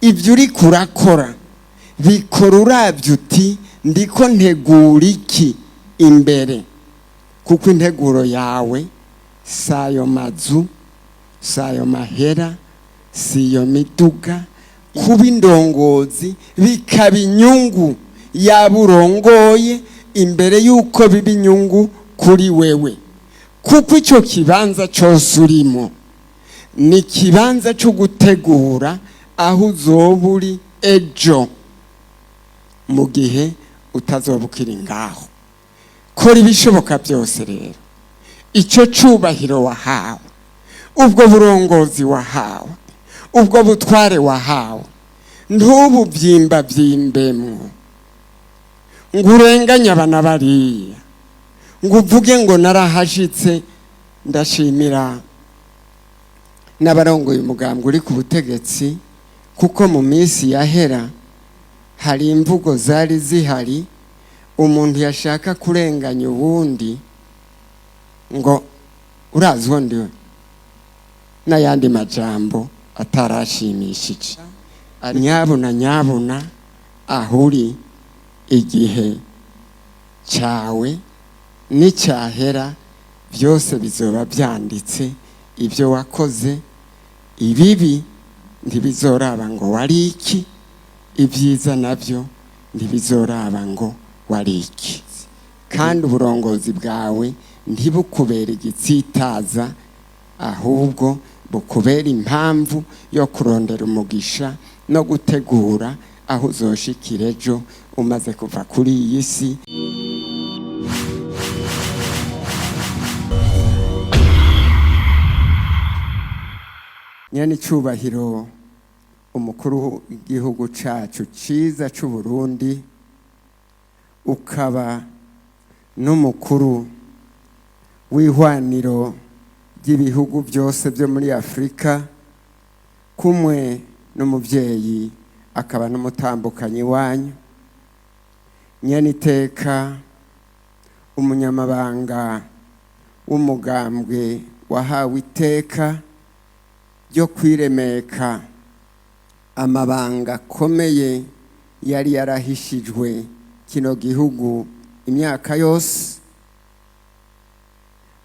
Ibyo uri kurakora bikora urabye uti ndiko ntegura iki imbere, kuko integuro yawe si ayo mazu, si ayo mahera, si iyo miduga. Kuba indongozi bikaba inyungu yaba urongoye imbere y'uko biba inyungu kuri wewe, kuko icyo kibanza cyose urimo ni ikibanza cyo gutegura aho uzoba uri ejo mu gihe utazoba ukiri ngaho. Kora ibishoboka byose rero icyo cyubahiro wahawe, ubwo burongozi wahawe, ubwo butware wahawe, ntububyimbaby'imbemwo ngo urenganye abana bariya, ngo uvuge ngo narahashitse. Ndashimira n'abarongoye umugambwe uri ku butegetsi, kuko mu minsi yahera hari imvugo zari zihari, umuntu yashaka kurenganya uwundi ngo urazi uwo ndiwe, n'ayandi majambo atarashimishije. Nyabuna nyabuna, aho uri igihe cyawe n'icyahera byose bizoba byanditse. Ibyo wakoze, ibibi ntibizoraba ngo wari iki, ibyiza nabyo ntibizoraba ngo wari iki. Kandi uburongozi bwawe ntibukubere igitsitaza, ahubwo bukubera impamvu yo kurondera umugisha no gutegura aho uzoshikira ejo umaze kuva kuri iyi si. Nyene icubahiro umukuru w'igihugu cacu ciza c'u Burundi, ukaba n'umukuru w'ihwaniro ry'ibihugu byose byo muri Afurika, kumwe n'umuvyeyi akaba n'umutambukanyi wanyu, nyene iteka umunyamabanga w'umugambwe wahawe iteka ryo kwiremeka amabanga akomeye yari yarahishijwe kino gihugu imyaka yose,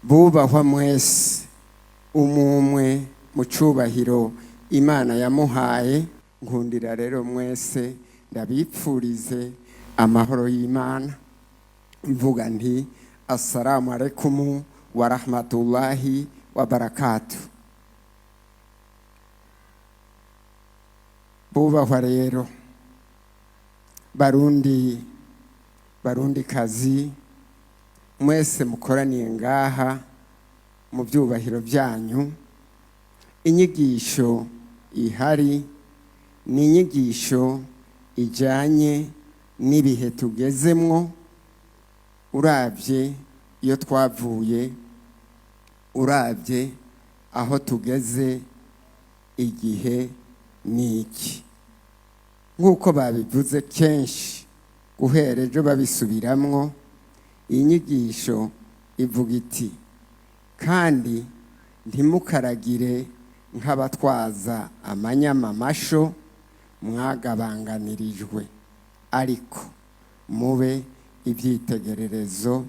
bubahwa mwese umumwe mu cubahiro Imana yamuhaye. Nkundira rero mwese ndabipfurize amahoro y'Imana, mvuga nti assalamu alaikum wa rahmatullahi wa barakatuh. Bubahwa rero Barundi, Barundi kazi mwese mukoraniye ngaha mu byubahiro byanyu, inyigisho ihari ni inyigisho ijyanye n'ibihe tugezemwo. Urabye iyo twavuye, urabye aho tugeze, igihe ni iki. Nk'uko babivuze kenshi guhera ejo babisubiramwo, iyi nyigisho ivuga iti kandi ntimukaragire nk'abatwaza amanyamamasho mwagabanganirijwe, ariko mube ibyitegererezo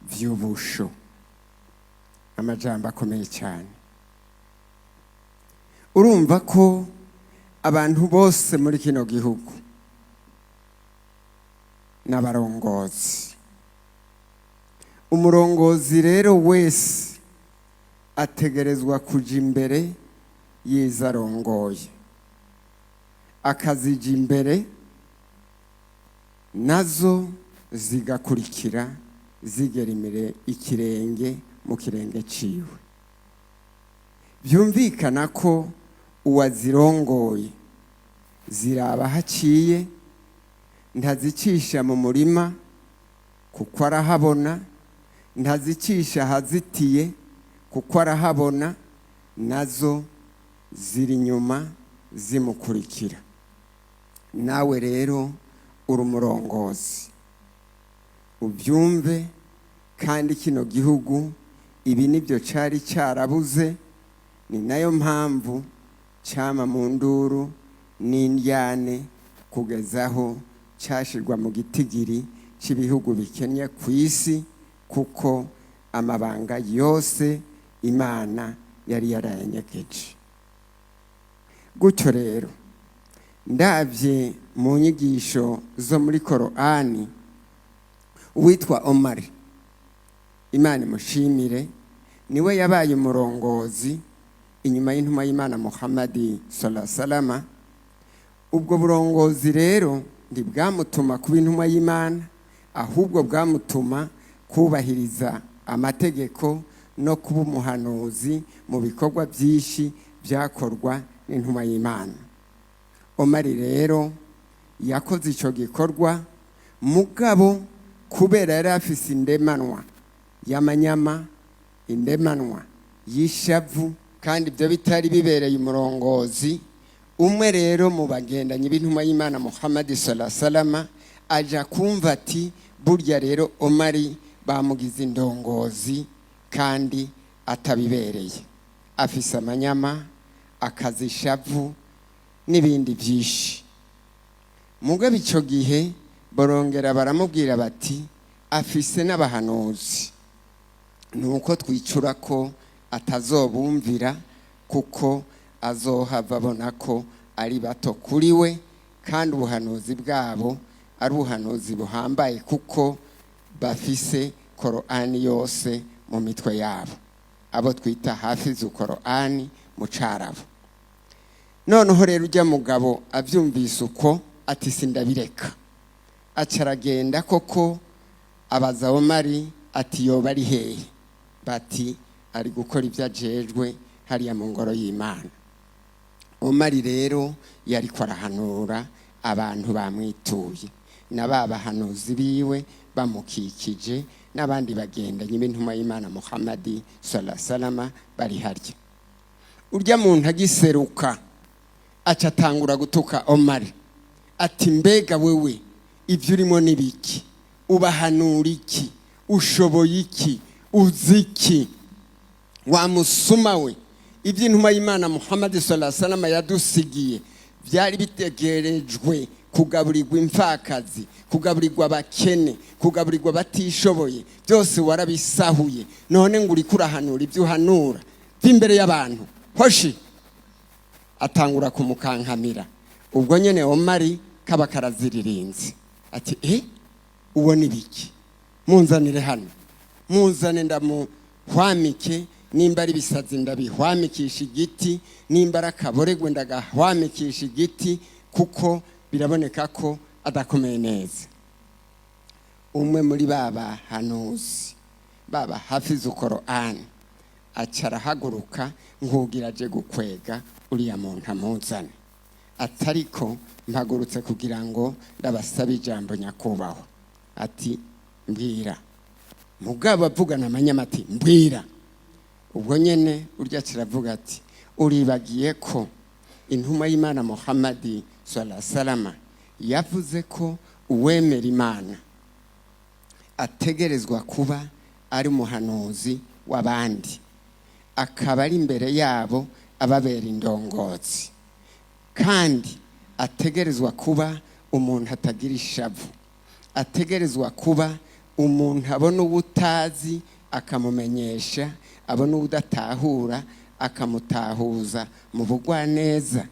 by'ubusho. Amajambo akomeye cyane. Urumva ko abantu bose muri kino gihugu n'abarongozi. Umurongozi rero wese ategerezwa kuja imbere yiza arongoye, akazija imbere nazo zigakurikira, zigera imbere ikirenge mu kirenge ciwe. Byumvikana ko uwazirongoye ziraba haciye, ntazicisha mu murima kuko arahabona, ntazicisha ahazitiye kuko arahabona, nazo ziri inyuma zimukurikira. Nawe rero uri umurongozi, ubyumve. Kandi kino gihugu ibi nibyo cari cyarabuze, ni nayo mpamvu cyama mu nduru. n'indyane kugeza aho cyashirwa mu gitigiri cy'ibihugu bikennye ku isi, kuko amabanga yose Imana yari yarayanyegeje. Gutyo rero, ndabye mu nyigisho zo muri Korani, uwitwa Omari, Imana imushimire, niwe yabaye umurongozi inyuma y'intumwa y'Imana Muhammadi salama. Ubwo burongozi rero ntibwamutuma kuba intumwa y'Imana, ahubwo bwamutuma kubahiriza amategeko no kuba umuhanuzi mu bikorwa byinshi byakorwa n'intumwa y'Imana. Omari rero yakoze icyo gikorwa, mugabo kubera yari afise indemanwa y'amanyama, indemanwa y'ishavu, kandi ibyo bitari bibereye umurongozi. Umwe rero mu bagendanyi b'intumwa y'Imana Muhammad salama aja kumva ati: "Burya rero Omari bamugize indongozi kandi atabibereye, afise amanyama, akazi, ishavu n'ibindi byinshi." Mugabo icyo gihe barongera baramubwira bati: "Afise n'abahanuzi, nuko twicura ko atazobumvira, kuko azohava abona ko ari bato kuri we, kandi ubuhanuzi bwabo ari ubuhanuzi buhambaye, kuko bafise Korani yose mu mitwe yabo, abo twita hafizu Korani mu Carabo." Noneho rero ujya mugabo abyumvise uko, ati: "Sindabireka." Aca aragenda koko, abaza Omari ati: "Yoba ari hehe?" Bati: "Ari gukora ibyo ajejwe hariya mu ngoro y'Imana." Omari rero yariko arahanura abantu bamwituye, na ba bahanuzi biwe bamukikije, n'abandi bagendanye b'intumwa y'Imana Muhammadi salama bari harya. Urya muntu agiseruka, aca atangura gutuka Omari ati: "Mbega wewe, ibyo urimo ni biki? Ubahanura iki? Ushoboye iki? Uzi iki? Wa musuma we! Iby'intumwa y'Imana Muhammad salama yadusigiye byari bitegerejwe kugaburirwa imfakazi, kugaburirwa abakene, kugaburirwa abatishoboye, byose warabisahuye. None ngo uriko urahanura ibyo uhanura by'imbere y'abantu? Hoshi!" Atangura kumukankamira. Ubwo nyene Omari kaba karaziririnze, ati: "Eh, uwo ni biki? Munzanire hano, munzane ndamuhwamike. Nimba ari ibisazi ndabihwamikisha igiti, nimba ari akaboregwe ndagahwamikisha igiti, kuko biraboneka ko adakomeye neza." Umwe muri ba bahanuzi, baba hafizu Korani, aca arahaguruka nk'ugira aje gukwega uriya muntu amuzane, atariko: "Mpagurutse kugira ngo ndabasabe ijambo, nyakubahwa." Ati: "Mbwira." Mugabo avugana amanyama ati: "Mbwira." Ubwo nyene urya kiravuga ati: "Uribagiye ko intumwa y'Imana Muhammadi salama yavuze ko uwemera Imana ategerezwa kuba ari umuhanuzi w'abandi, akaba ari imbere yabo ababera indongozi, kandi ategerezwa kuba umuntu atagira ishavu, ategerezwa kuba umuntu abona uwutazi akamumenyesha, abona uwudatahura akamutahuza mu bugwaneza.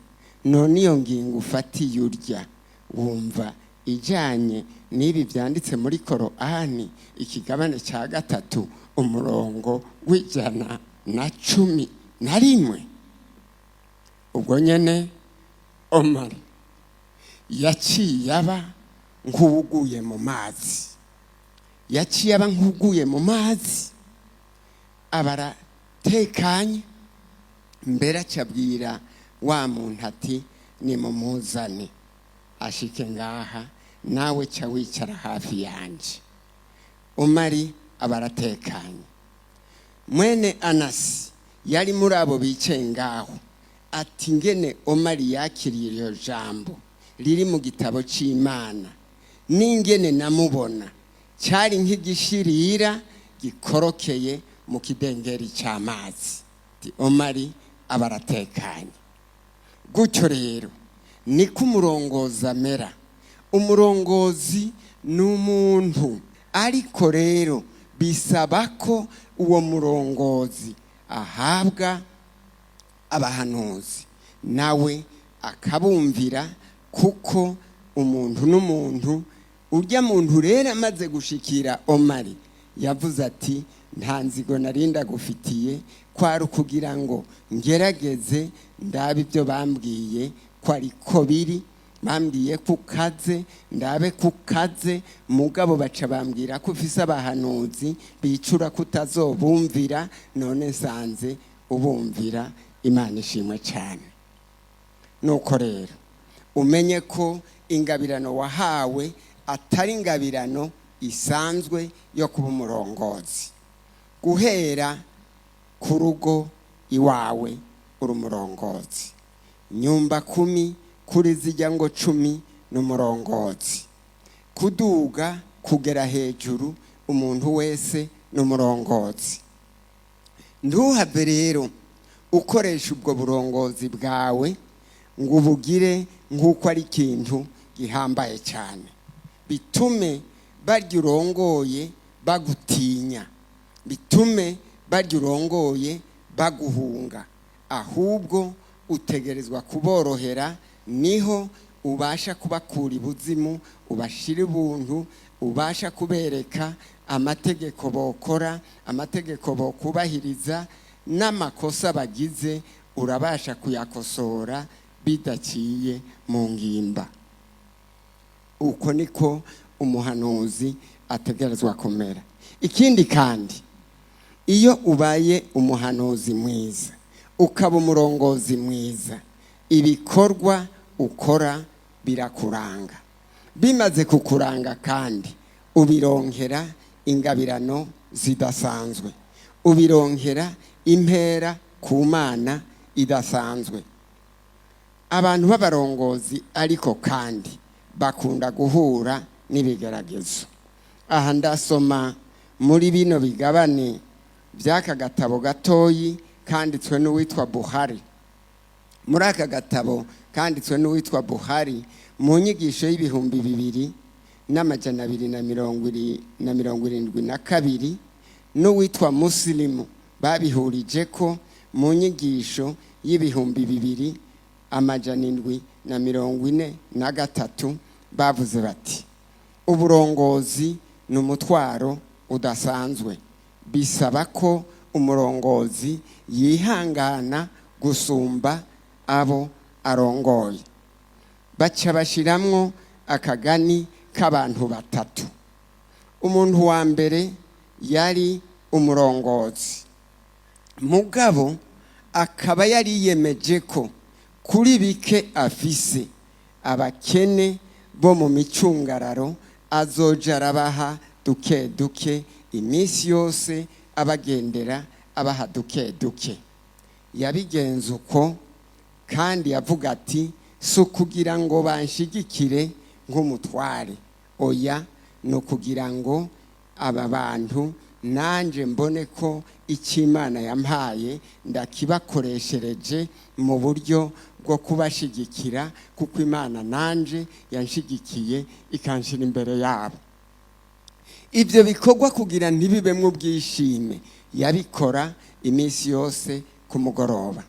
None iyo ngingo ufatiye urya, wumva ijyanye n'ibi byanditse muri Korani, ikigabane cya 3, umurongo w'111?" Ubwo nyine Omar yaciye aba nk'uwuguye mu mazi, yaciye aba nk'uguye mu mazi, aba aratekanye. Mbere acabwira wa muntu ati: "Nimumuzane ashike ngaha, nawe ca wicara hafi yanje." Umari aba aratekanye. Mwene Anasi yari muri abo bicaye ngaho, ati: "Ngene Omari yakiriye iryo jambo riri mu gitabo c'Imana n'ingene namubona, cyari nk'igishirira gikorokeye mu kidengeri cy'amazi." Ati: "Omari aba aratekanye." Gutyo rero Niko umurongozi amera. Umurongozi ni umuntu, ariko rero bisaba ko uwo murongozi ahabwa abahanuzi, nawe akabumvira, kuko umuntu n'umuntu. Urya muntu rero amaze gushikira Omari, yavuze ati: "Nta nzigo narinda gufitiye, kwari ukugira ngo ngerageze ndabe ibyo bambwiye ko ariko biri. Bambwiye ko ukaze, ndabe ko ukaze. Mugabo baca bambwira ko ufise abahanuzi bicura ko utazobumvira. None nsanze ubumvira. Imana ishimwe cyane." Nuko rero umenye ko ingabirano wahawe atari ingabirano isanzwe yo kuba umurongozi. Guhera ku rugo iwawe uri umurongozi, nyumba kumi kuri zijya ngo 10 ni umurongozi, kuduga kugera hejuru umuntu wese ni umurongozi. Ntuhave rero ukoresha ubwo burongozi bwawe ngo ubugire nk'uko ari ikintu gihambaye cyane, bitume barya urongoye bagutinya, bitume barya urongoye baguhunga. Ahubwo utegerezwa kuborohera, niho ubasha kubakura ibuzimu, ubashira ubuntu, ubasha kubereka amategeko bokora, amategeko bokubahiriza, n'amakosa bagize urabasha kuyakosora bidaciye mu ngimba. Uko niko umuhanuzi ategerezwa kumera. Ikindi kandi, iyo ubaye umuhanuzi mwiza, ukaba umurongozi mwiza, ibikorwa ukora birakuranga. Bimaze kukuranga kandi ubironkera ingabirano zidasanzwe, ubironkera impera ku Mana idasanzwe. Abantu b'abarongozi ariko kandi bakunda guhura n'ibigeragezo. Aha ndasoma muri bino bigabane by'aka gatabo gatoyi kanditswe n'uwitwa Buhari. Muri aka gatabo kanditswe n'uwitwa Buhari, mu nyigisho y'2272, n'uwitwa Musilimu babihurije ko mu nyigisho y'2743, bavuze bati: "Uburongozi ni umutwaro udasanzwe. Bisaba ko umurongozi yihangana gusumba abo arongoye." Baca bashiramwo akagani k'abantu batatu. Umuntu wa mbere yari umurongozi, mugabo akaba yariyemeje ko kuri bike afise, abakene bo mu micungararo azoja arabaha duke duke iminsi yose, abagendera abaha duke duke. Yabigenza uko kandi yavuga ati: "Si ukugira ngo banshigikire nk'umutware, oya, ni ukugira ngo aba bantu nanjye mbone ko icyo Imana yampaye ndakibakoreshereje mu buryo bwo kubashigikira, kuko Imana nanjye yanshigikiye ikanshyira imbere yabo." Ibyo bikorwa kugira ntibibemo ubwishime, yabikora iminsi yose ku mugoroba,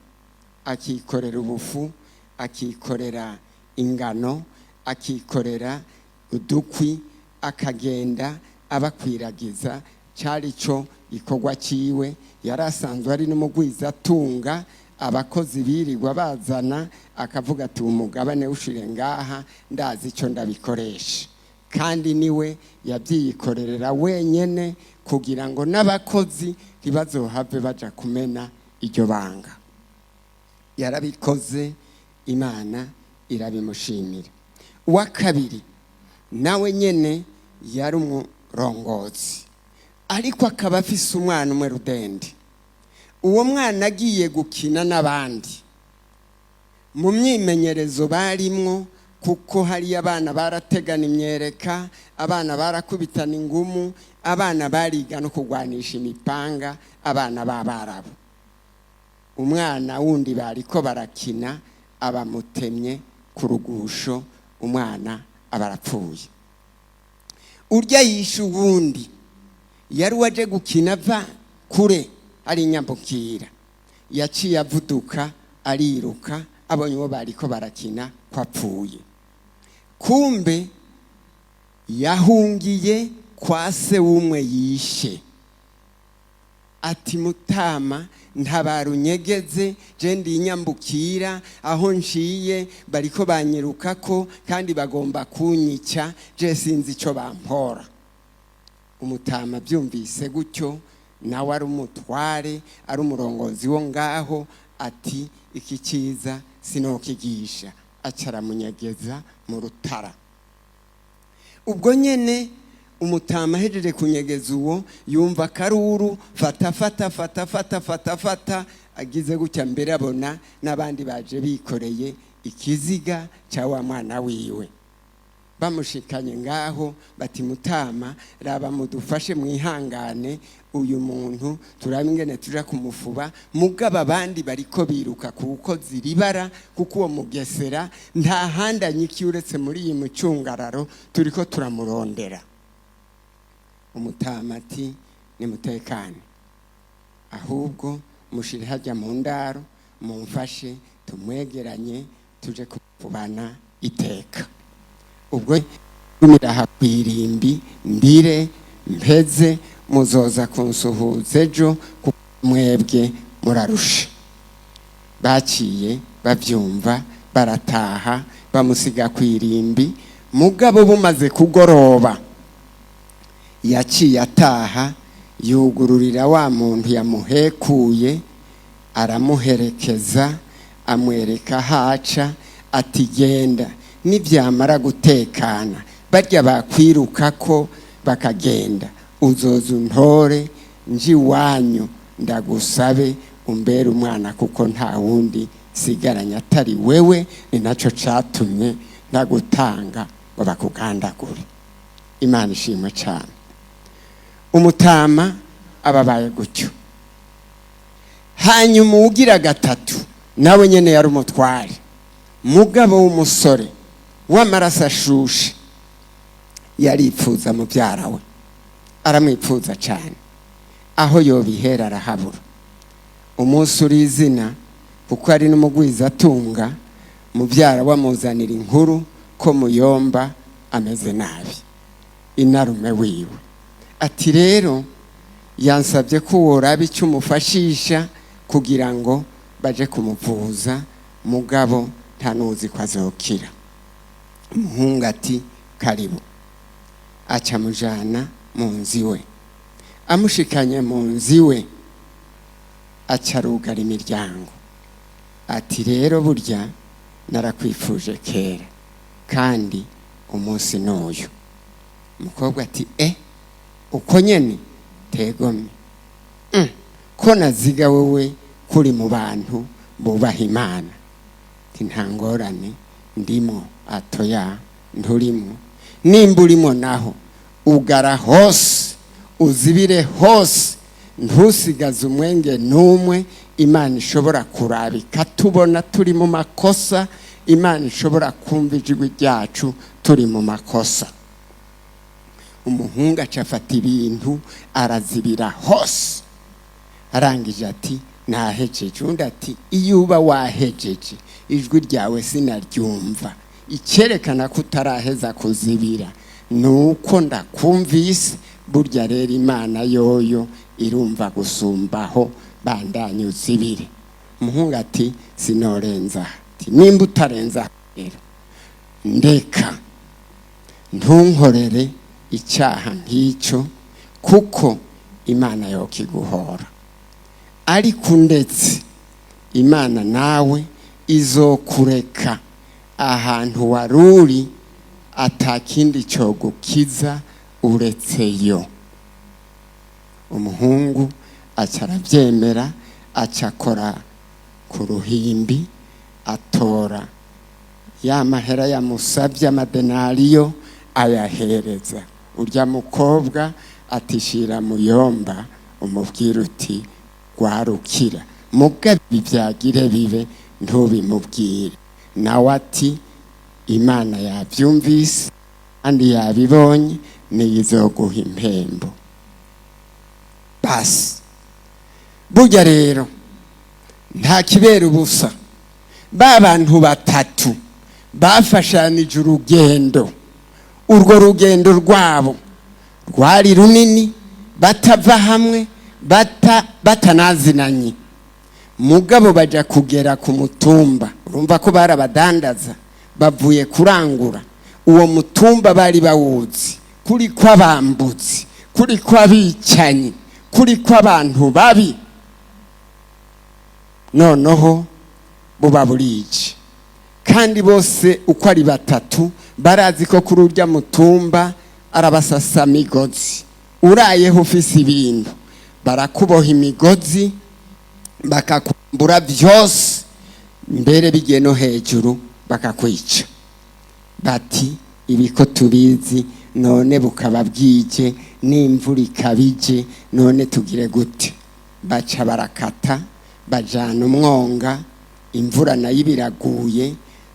akikorera ubufu, akikorera ingano, akikorera udukwi, akagenda abakwiragiza. Cyari cyo gikorwa cyiwe. Yari asanzwe ari n'umugwizatunga. Abakozi birirwa bazana, akavuga ati: "Umugabane ushire ngaha, ndazi icyo ndabikoresha." Kandi niwe yabyiyikorerera wenyene, kugira ngo n'abakozi ntibazohave baja kumena iryo banga. Yarabikoze, Imana irabimushimira. Uwa kabiri nawe nyene yari umurongozi, ariko akaba afise umwana umwe rudende. Uwo mwana agiye gukina n'abandi mu myimenyerezo barimwo, kuko hariyo abana barategana imyereka, abana barakubitana ingumu, abana bariga no kurwanisha imipanga, abana b'abarabu. Umwana wundi bariko barakina abamutemye. Ku rugusho umwana aba arapfuye. Urya yishe uwundi yari uwaje gukina ava kure ari inyambukira, yaciye avuduka ariruka abonye uwo bariko barakina ko apfuye. Kumbe yahungiye kwa se w'umwe yishe, ati: "Mutama, ntabara unyegeze, je ndi inyambukira, aho nciye bariko banyirukako kandi bagomba kunyica, je sinzi ico bampora." Umutama byumvise gutyo, nawe ari umutware, ari umurongozi wo ngaho, ati: "Iki cyiza sinokigisha." Aca aramunyegeza mu rutara. Ubwo nyene umutama ahejeje kunyegeza uwo, yumva akaruru: "Fata, fata, fata, fata, fata, fata!" Agize gutya mbere abona n'abandi baje bikoreye ikiziga cya wa mwana wiwe. Bamushikanye ngaho, bati: "Mutama, raba mudufashe, mwihangane, uyu muntu turabe ingene tuja kumufuba, mugabo abandi bariko biruka kuko ziribara, kuko uwo mugesera nta handi anyikiye uretse muri iyi mucungararo, turiko turamurondera." Umutama ati: "Nimutekane, ahubwo mushire hajya mu ndaro, mumfashe tumwegeranye tuje kubana iteka." Ubwo aha kwirimbi ndire mpeze, muzoza kunsuhuza ejo kuko mwebwe murarusha. Baciye babyumva, barataha, bamusiga ku irimbi. Mugabo bumaze kugoroba, yaciye ataha, yugururira wa muntu yamuhekuye, aramuherekeza, amwereka ahaca, ati: "Genda, nibyamara gutekana, barya bakwiruka ko bakagenda, uzoza untore nji iwanyu, ndagusabe umbere umwana, kuko nta wundi sigaranye atari wewe, ni nacyo catumye ndagutanga ngo bakugandagure." Imana ishimwe cyane. Umutama ababaye gutyo. Hanyuma uwugira gatatu nawe nyene yari umutware, mugabo w'umusore w'amaraso ashushe. Yaripfuza mubyara we, aramwipfuza cyane, aho yobihera arahabura. Umunsi uri izina, kuko ari n'umugwizatunga, mubyara wamuzanira inkuru ko muyomba ameze nabi. Inarume wiwe ati: "Rero yansabye ko woraba icyo umufashisha kugira ngo baje kumuvuza, mugabo nta n'uzi ko azokira." Umuhungu ati: "Karibu." Aca amujana mu nzu iwe. Amushikanye mu nzu iwe, aca arugara imiryango, ati: "Rero burya narakwifuje kera, kandi umunsi n'uyu." Umukobwa ati: "E, uko nyene tegomye ko naziga wowe kuri mu bantu bubaha Imana?" Ati: "Nta ngorane, ndimo." "Atoya, nturimo. Nimba urimo naho, ugara hose, uzibire hose, ntusigaze umwenge n'umwe Imana ishobora kuraba ikatubona turi mu makosa, Imana ishobora kumva ijwi ryacu turi mu makosa." Umuhungu aca afata ibintu, arazibira hose. Arangije ati: "Nahejeje." Undi ati: "Iyo uba wahejeje, ijwi ryawe sinaryumva. Icyerekana ko utaraheza kuzibira ni uko ndakumvise. Burya rero Imana yoyo irumva gusumbaho, bandanye uzibire." Umuhungu ati: "Sinorenza." Ati: "Nimba utarenza rero, ndeka, ntunkorere icyaha nk'icyo, kuko Imana yokiguhora. Ariko ndetse Imana nawe izokureka ahantu wari uri, atakindi cyogukiza uretse yo." Umuhungu aca arabyemera, aca akora ku ruhimbi, atora ya mahera yamusabye, amadenariyo, ayahereza urya mukobwa, atishira muyomba, umubwira uti: "Rwarukira." Mugabe byagire bibe, ntubimubwire. Nawe ati Imana yabyumvise kandi yabibonye, niyo izoguha impembo. Basi burya rero nta kibera ubusa. Ba bantu batatu bafashanije urugendo, urwo rugendo rwabo rwari runini, batava hamwe, batanazinanye, mugabo baja kugera ku mutumba. Urumva ko barabadandaza bavuye kurangura. Uwo mutumba bari bawuzi kuri kw'abambutsi, kuri kw'abicanyi, kuri kw'abantu babi. Noneho buba burije, kandi bose uko ari batatu barazi ko kuri urya mutumba arabasasa migozi. Urayeho ufise ibintu, barakuboha imigozi, bakakumbura byose, mbere bigiye no hejuru bakakwica. Bati: "Ibi ko tubizi, none bukaba bwije n'imvura ikabije, none tugire gute?" Baca barakata, bajana umwonga. Imvura nayo ibiraguye,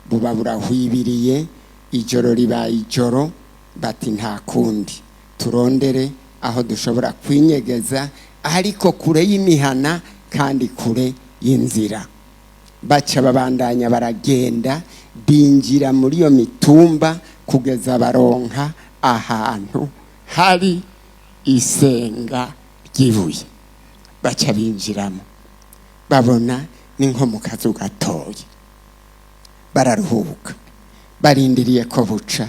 buba burahwibiriye, ijoro ribaye ijoro. Bati: "Nta kundi, turondere aho dushobora kwinyegeza, ariko kure y'imihana kandi kure y'inzira." Baca babandanya baragenda, binjira muri iyo mitumba kugeza baronka ahantu hari isenga ry'ibuye. Baca binjiramo, babona ni nko mu kazu gatoya. Bararuhuka, barindiriye ko buca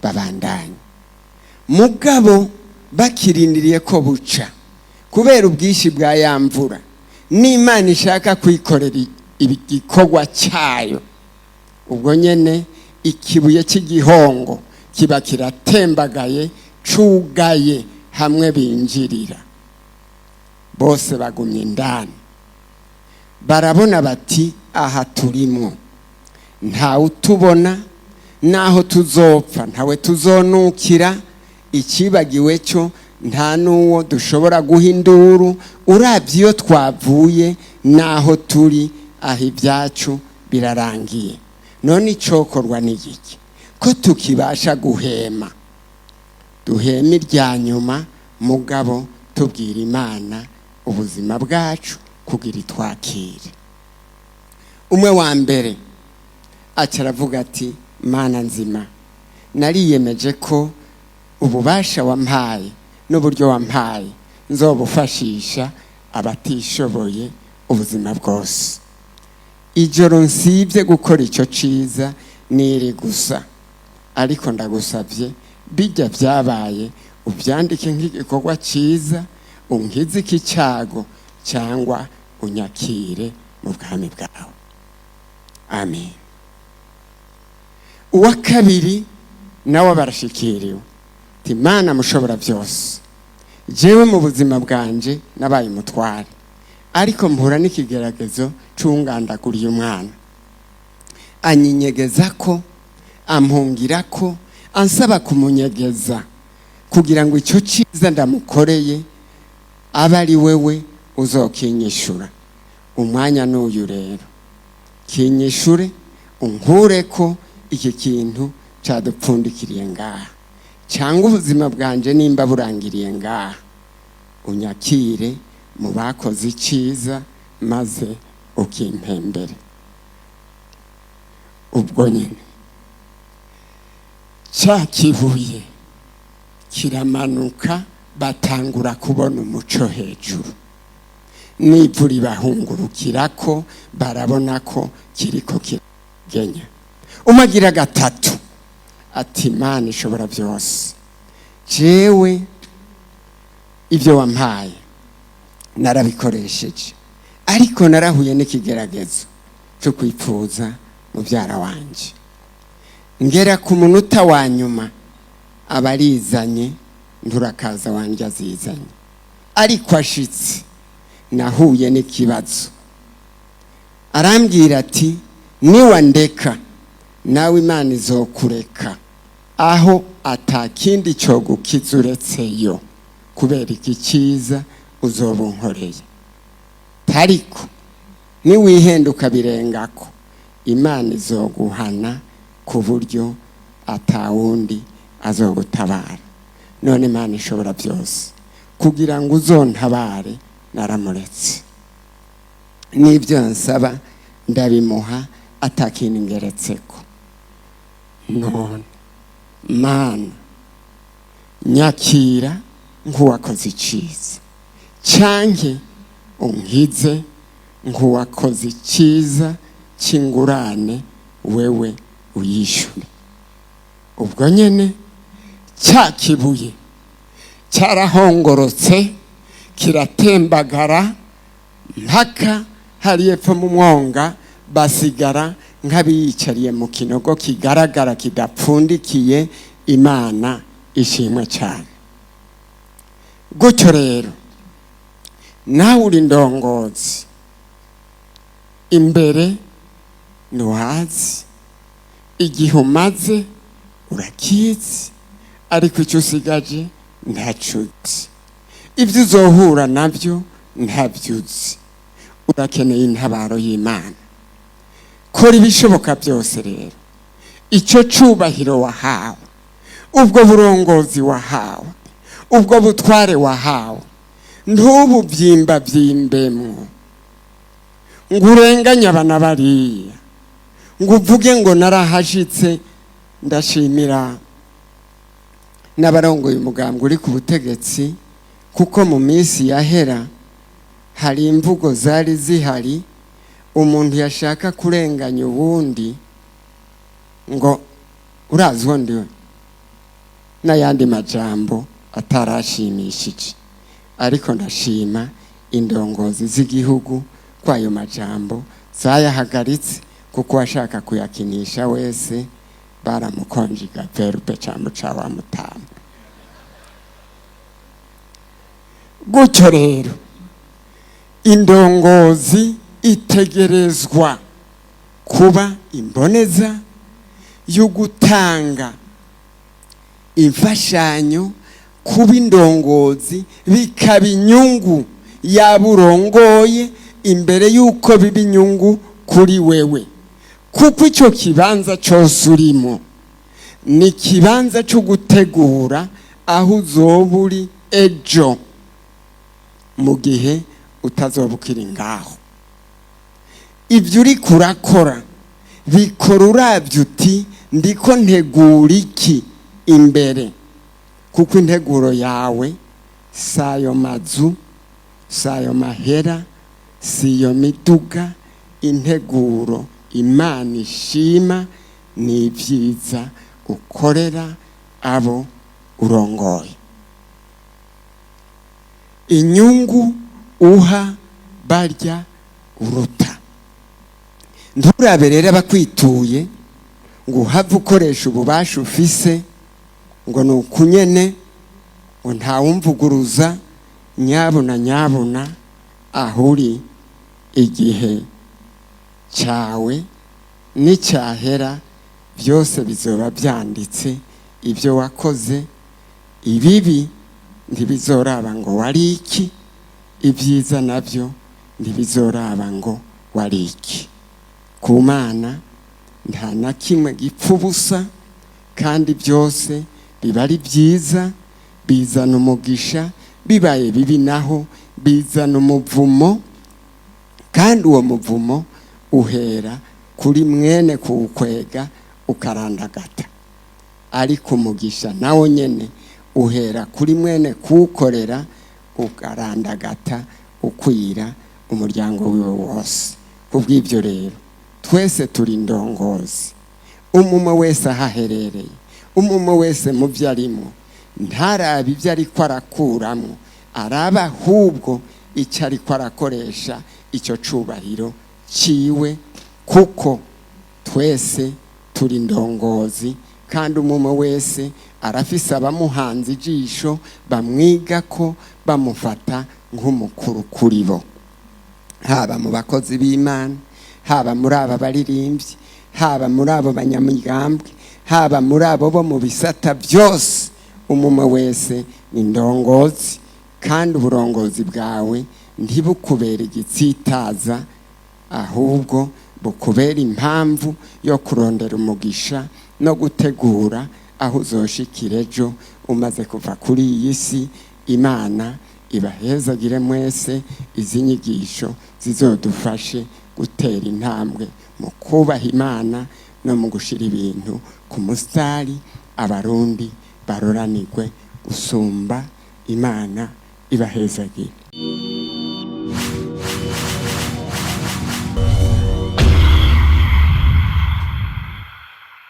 babandanya. Mugabo bakirindiriye ko buca, kubera ubwinshi bwa ya mvura n'Imana ishaka kwikorera igikorwa cyayo, ubwo nyene ikibuye cy'igihongo kiba kiratembagaye, cugaye hamwe binjirira. Bose bagumye indani, barabona bati: "Aha turimwo ntawe utubona, naho tuzopfa ntawe tuzonukira. Ikibagiwe cyo nta n'uwo dushobora guha induru. Urabye iyo twavuye n'aho turi aho, ibyacu birarangiye. None icokorwa ni igiki ko tukibasha guhema? Duhema irya nyuma, mugabo tubwira Imana ubuzima bwacu kugira itwakire." Umwe wa mbere aca aravuga ati: "Mana nzima, nariyemeje ko ububasha wampaye n'uburyo wampaye nzobufashisha abatishoboye ubuzima bwose. Ijoro nsibye gukora icyo ciza niri gusa, ariko ndagusabye bijya byabaye ubyandike nk'igikorwa cyiza, unkize iki cyago cyangwa unyakire mu bwami bwawe. Amen." Uwa kabiri nawe barashikiriwe ati: "Mana mushobora byose, jewe mu buzima bwanje nabaye umutware, ariko mpura n'ikigeragezo c'ungandaguriye umwana, anyinyegeza ko, ampungira ko, ansaba kumunyegeza kugira ngo icyo cyiza ndamukoreye abe ari wewe uzokinyishura. Umwanya n'uyu rero, kinyishure, unkure ko iki kintu cadupfundikiriye ngaha, cyangwa ubuzima bwanje nimba burangiriye ngaha, unyakire mu bakoze icyiza maze ukimpembere." Ubwo nyine cya kibuye kiramanuka, batangura kubona umuco hejuru, n'ivu ribahungurukira ko barabona ko kiriko kiragenya. Umagira gatatu ati: "Imana ishobora byose, jewe ibyo wampaye narabikoresheje, ariko narahuye n'ikigeragezo cyo kwipfuza mubyara wanje. Ngera ku munota wa nyuma abarizanye, nturakaza wanjye azizanye, ariko ashitse nahuye n'ikibazo. Arambwira ati: 'Niwandeka nawe Imana izokureka, aho atakindi cyogukiza uretse yo, kubera iki cyiza uzoba unkoreye. Ariko niwihenda ukabirengako, Imana izoguhana Ku buryo atawundi azogutabara. None Imana ishobora byose, kugira ngo uzontabare, naramuretse, n'ibyo nsaba ndabimuha atakintu ngeretseko. None Mana, nyakira nk'uwakoze iciza, canke unkize nk'uwakoze iciza c'ingurane, wewe uyishure. Ubwo nyene cya kibuye cyarahongorotse, kiratembagara mpaka hari epfo mu mwonga, basigara nk'abiyicariye mu kinogo kigaragara kidapfundikiye. Imana ishimwe cyane. Gutyo rero nawe uri ndongozi, imbere ntiwazi igihe umaze, urakizi, ariko icyo usigaje ntacyo uzi, ibyo uzohura nabyo ntabyo uzi. Urakeneye intabaro y'Imana. Kora ibishoboka byose rero icyo cubahiro wahawe, ubwo burongozi wahawe, ubwo butware wahawe, ntububyimba-byimbemwo ngo urenganye abana bariya, ngo uvuge ngo narahashitse. Ndashimira n'abarongoye umugambwe uri ku butegetsi, kuko mu minsi yahera hari imvugo zari zihari, umuntu yashaka kurenganya uwundi ngo urazi uwo ndiwe, n'ayandi majambo atarashimishije. Ariko ndashima indongozi z'igihugu ko ayo majambo zayahagaritse, kuko washaka kuyakinisha wese baramukonjiga verbe cyangwa ca wa mutama. Gutyo rero indongozi itegerezwa kuba imboneza yo gutanga imfashanyo. Kuba indongozi bikaba inyungu yaba urongoye imbere y'uko biba inyungu kuri wewe, kuko icyo kibanza cyose urimo ni ikibanza cyo gutegura aho uzoba uri ejo mu gihe utazoba ukiri ngaho. Ibyo uri kurakora, bikora urabye uti ndiko ntegura iki imbere, kuko integuro yawe si ayo mazu, si ayo mahera, si iyo miduga. Integuro Imana ishima ni ibyiza ukorera abo urongoye, inyungu uha barya uruta. Nturabe rero abakwituye ngo uhave ukoresha ububasha ufise ngo ni ukunyene, ngo ntawumvuguruza. Nyabuna nyabuna, aho uri igihe cyawe n'icyahera byose bizoba byanditse ibyo wakoze. Ibibi ntibizoraba ngo wari iki, ibyiza nabyo ntibizoraba ngo wari iki. Ku Mana nta na kimwe gipfa ubusa, kandi byose biba ari byiza, bizana umugisha. Bibaye bibi naho bizana umuvumo, kandi uwo muvumo uhera kuri mwene kuwukwega ukarandagata, ariko umugisha nawo nyene uhera kuri mwene kuwukorera ukarandagata ukwira umuryango wiwe wose. Kubw'ibyo rero twese turi indongozi. Umumwe wese aho aherereye, umumwe wese mu byo arimo, ntarabe ibyo ariko arakuramo, araba ahubwo icyo ariko arakoresha icyo cubahiro ciwe, kuko twese turi indongozi, kandi umumwe wese arafise abamuhanze ijisho, bamwiga ko bamufata nk'umukuru kuri bo, haba mu bakozi b'Imana, haba muri aba baririmbyi, haba muri abo banyamigambwe, haba muri abo bo mu bisata byose. Umumwe wese ni ndongozi, kandi uburongozi bwawe ntibukubere igitsitaza, ahubwo bukubera impamvu yo kurondera umugisha. no gutegura aho uzoshikira ejo umaze kuva kuri iyi si. Imana ibahezagire mwese. Izi nyigisho zizodufashe gutera intambwe mu kubaha Imana no mu gushira ibintu ku musitari, Abarundi baroranirwe gusumba. Imana ibahezagire.